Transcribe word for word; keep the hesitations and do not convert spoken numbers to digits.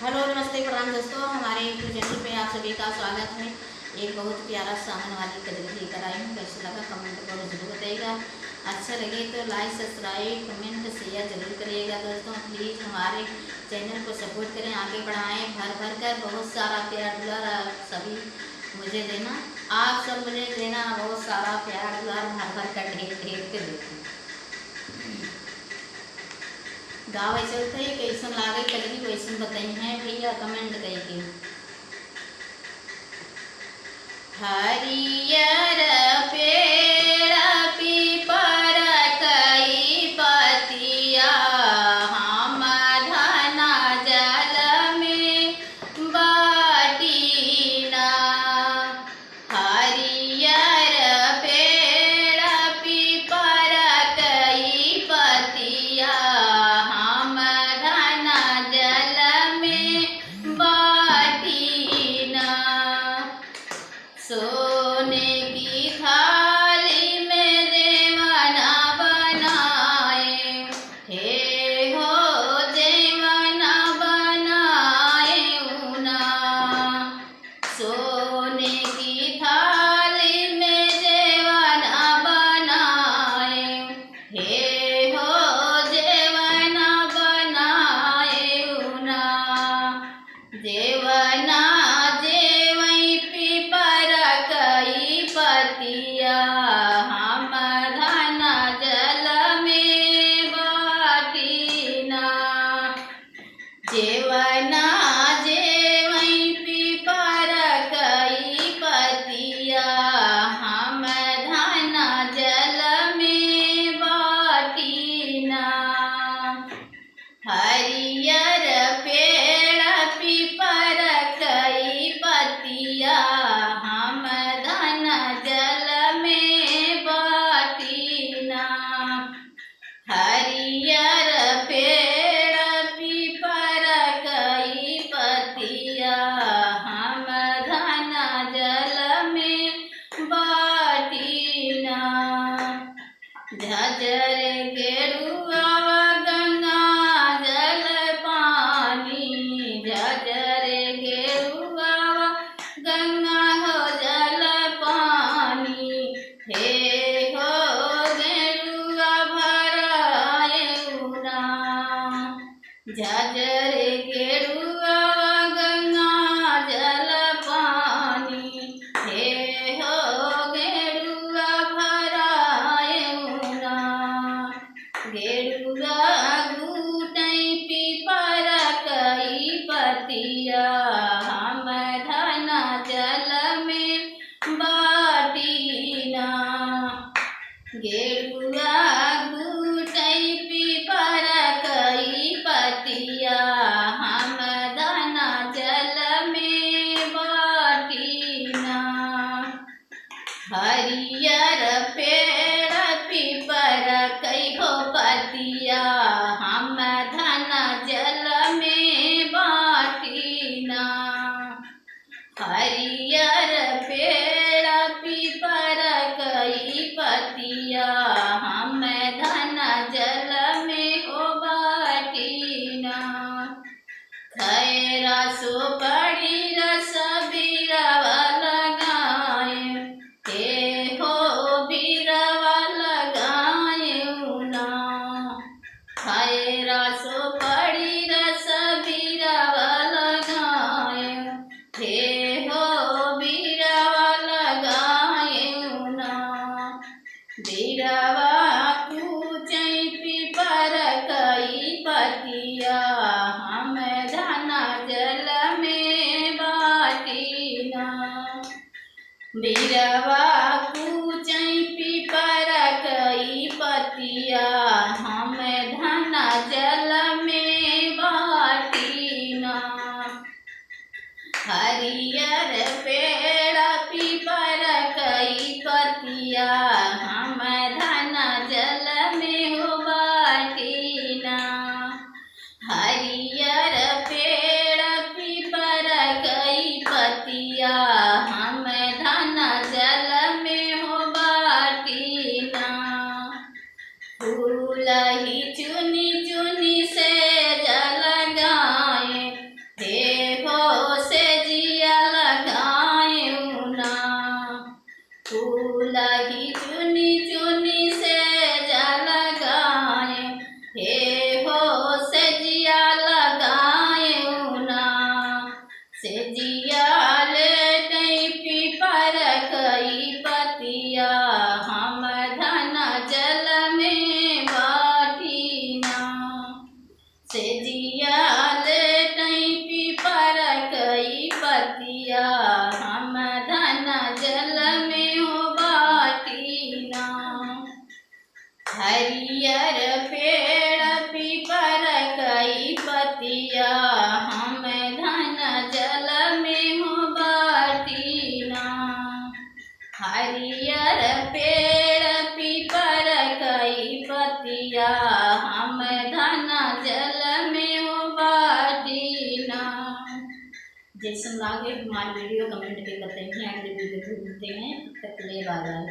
हेलो, नमस्ते, प्रणाम दोस्तों, हमारे YouTube चैनल पे आप सभी का स्वागत है। एक बहुत प्यारा सा आंगनवाड़ी कजरी लेकर आई हूँ, कैसा लगा comment करके जरूर बताइएगा। अच्छा लगे तो like, subscribe, comment, share जरूर करिएगा दोस्तों। Please हमारे चैनल को support करें, आगे बढ़ाएं, भर भर कर बहुत सारा प्यार दुलार आप सभी मुझे देना। आप सब मुझे देना बहुत सारा प्यार दुलार, भर भर कर ढेर ढेर के देना। गाँव ऐसे होते हैं, कैसन लागे कजरी वैसन बताई हैं भैया comment करके। हरियर पेड़ पीपर कई पतिया, हम धन जल में बाटी ना। हरियर पेड़ पीपर कई पतिया, हम धन जल में बाटी ना। सोने की थाली में जेवन बनाए, हे हो जेवन बनाए ना। सोने की थाली में जेवन बनाए, हे हो जेवन बनाए ना। जेवना जेवई पीपर कई पतिया, हम धन जल में बाटी ना। जेवना जेवई पीपर कई पतिया, हम धन जल में बाटी ना। हरियर पेड़ पीपर कई पतिया, हम धन जल में बाटी ना। हरियर पेड़ पीपर कई पतिया, हम धन जल में बाटी ना। झझर गेरुआ गंगा जल पानी, झझर गेरुआ गंगा हो जल पानी, हे हो गेरुआ भराए ना। झझर गेरुआ गंगा जल पानी, हे हो गेरुआ भराए ना। गेरुआ घूटई पीपर कई पतिया, हम धन जल में बाटी ना। गेरुआ घूटई पीपर कई पतिया, हम धन जल में बाटी ना। हरियर पेड़ पीपर कई हो पतिया, हम धन जल में बाटी ना। हरियर पेड़ पीपर कई पतिया, हम धन जल में हो बाटी ना। खैरा सुपारी रस बीरावा लगाए, हे हो बीरावा लगाए ना। खैरा सुपारी रस बीरावा लगाए, हे हो बीरावा लगाए ना। बीरावा कूचई पीपर कई पतिया, हम धन जल में जिया लेटई पीपर कई पतिया, हम धन जल में हो बाटी ना। हरियर पेड़ पीपर कई पतिया, हम धन जल में हो बाटी ना। हरियर पेड़ पीपर कई पतिया, हम धन जल में हो बाटी ना। जैसन लागे हमार video comment के बताइए, अगले video में मिलते हैं, तब तक के लिए bye bye।